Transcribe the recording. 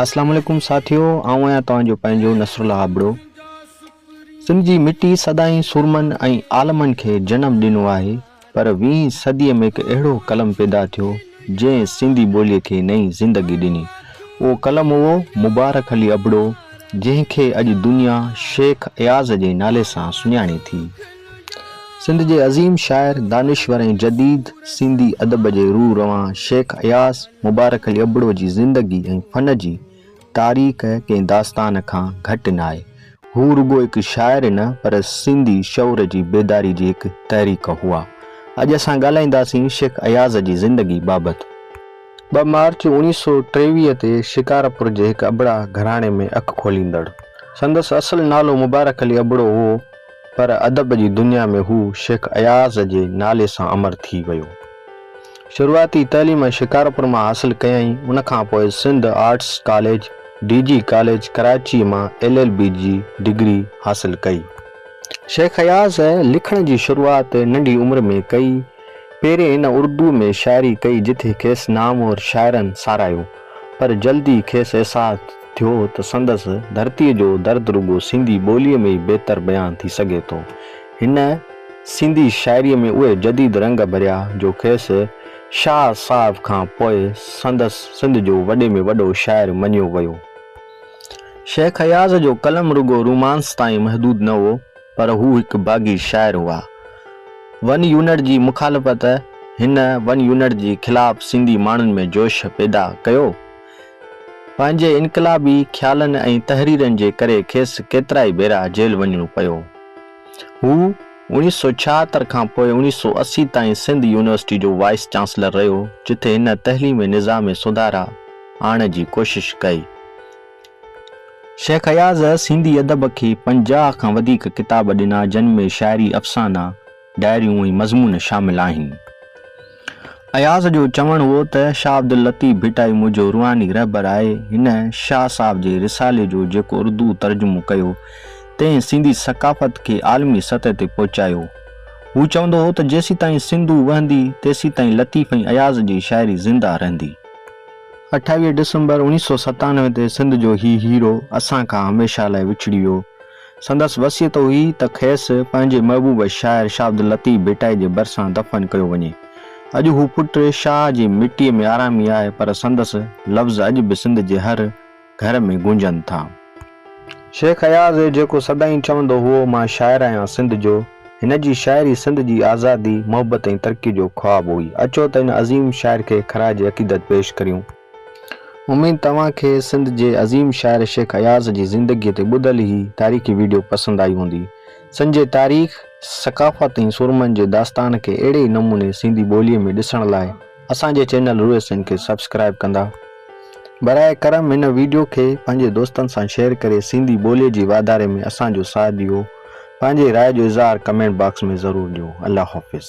اسلام عليڪم ساٿيو آئون آهيان توهان جو پنهنجو نصرالله ابڙو سنڌ جي مٽي سدائين سورمن ۽ عالمن کي جنم ڏنو آهي پر ويهين صديء ۾ هڪ اهڙو قلم پيدا ٿيو جنهن سنڌي ٻوليء کي نئين زندگي ڏني اهو قلم هئو مبارڪ علي ابڙو جنهن کي اڄ دنيا شيخ اياز جي نالي سان سڃاڻي ٿي. سنڌ جي عظيم شاعر، دانشور ۽ جديد سنڌي ادب جي روح روان شيخ اياز مبارڪ علي ابڙو جي زندگي ۽ فن جي تاريخ ڪنهن داستان کان گهٽ ناهي. هو رڳو هڪ شاعر نه پر سنڌي شعور جي بيداري جي هڪ تحريڪ هئا. اڄ اسان ڳالهائينداسين شيخ اياز جي زندگي بابت. 2 مارچ 1923 تي شڪارپور جي هڪ ابڙا گهراڻي ۾ اک کوليندڙ. سندس اصل نالو مبارڪ علي ابڙو هو. پر ادب جي دنيا ۾ هو شيخ اياز جي نالي سان امر ٿي ويو. شروعاتي تعليم شڪارپور مان حاصل ڪيائين، ان کان پوء Sindh arts college, D J college ڪراچيء مان ايل ايل بي جي ڊگري حاصل ڪئي. شيخ اياز لکڻ جي شروعات ننڍي عمر ۾ ڪئي. پهرين هن اردوء ۾ شاعري ڪئي جتي کيس نامور شاعرن ساراهيو، پر جلد ئي کيس احساس ٿيو ته سندس ڌرتيء جو درد رڳو سنڌي ٻوليء ۾ ئي بهتر بيان ٿي سگهي ٿو. هن سنڌي شاعريء ۾ اهي جديد رنگ ڀريا جو کيس شاهه صاحب کان پوء سندس سنڌ جو وڏي ۾ وڏو شاعر مڃيو ويو. شيخ اياز جو قلم رڳو رومانس تائين محدود نه هو پر هو هڪ باغي شاعر هئا. ون يونٽ جي مخالفت، هن ون يونٽ جي خلاف سنڌي ماڻهن ۾ جوش پيدا ڪيو. پنهنجي انقلابي خيالن ۽ تحريرن جي ڪري کيس ڪيترائي ڀيرا جيل وڃڻو پيو. هو 1976 کان پوء 1980 تائين سنڌ يونيورسٽي جو وائيس چانسلر رهيو، جتي هن تعليمي نظام ۾ سڌارا آڻڻ جي ڪوشش ڪئي. شيخ اياز سنڌي ادب کي 50 کان وڌيڪ ڪتاب ڏنا، جن ۾ شاعري، افسانا، ڊائريون ۽ مضمون شامل آهن. اياز جو چوڻ هو ته شاهه عبداللطيف ڀٽائي منهنجو روحاني رهبر آهي. هن شاهه صاحب جي رسالي جو جيڪو اردو ترجمو ڪيو، تنهن سنڌي ثقافت کي عالمي سطح تي پهچايو. هو چوندو هو ته جيسيتائين سنڌو وهندي، تيسيتائين لطيف ۽ اياز جي شاعري زنده رهندي. 28 ڊسمبر 1997 تي سنڌ جو هي هيرو اسان کان هميشه لاء وڇڙي ويو. سندس وصيت هئي ته کيس پنهنجي محبوب شاعر شاهه عبداللطيف ڀٽائي جي ڀرسان دفن ڪيو وڃي. اڄ هو پٽ شاهه جي مٽيء ۾ آرامي آهي پر سندس لفظ اڄ به سنڌ جي هر گهر ۾ گونجن ٿا. شيخ اياز جيڪو سدائين چوندو هئو مان شاعر آهيان سنڌ جو، هن جي شاعري سنڌ جي آزادي، محبت ۽ ترقي جو خواب هئي. اچو ته هن عظيم شاعر کي خراج عقيدت پيش ڪريون. اميد توهان کي سنڌ جي عظيم شاعر شيخ اياز جي زندگي تي ٻڌل هي تاريخي ويڊيو پسند آئي هوندي. سنڌ جي تاريخ، ثقافت ۽ سورمن جي داستان کي اهڙي ئي نموني سنڌي ٻوليء ۾ ڏسڻ لاء اسان جي چينل روح سنڌ کي سبسڪرائيب ڪندا. براء ڪرم هن ويڊيو کي پنهنجي دوستن سان شيئر ڪري سنڌي ٻوليء جي واڌاري ۾ اسان جو ساٿ ڏيو. پنهنجي راء جو اظهار ڪمينٽ باڪس ۾ ضرور ڏيو. الله حافظ.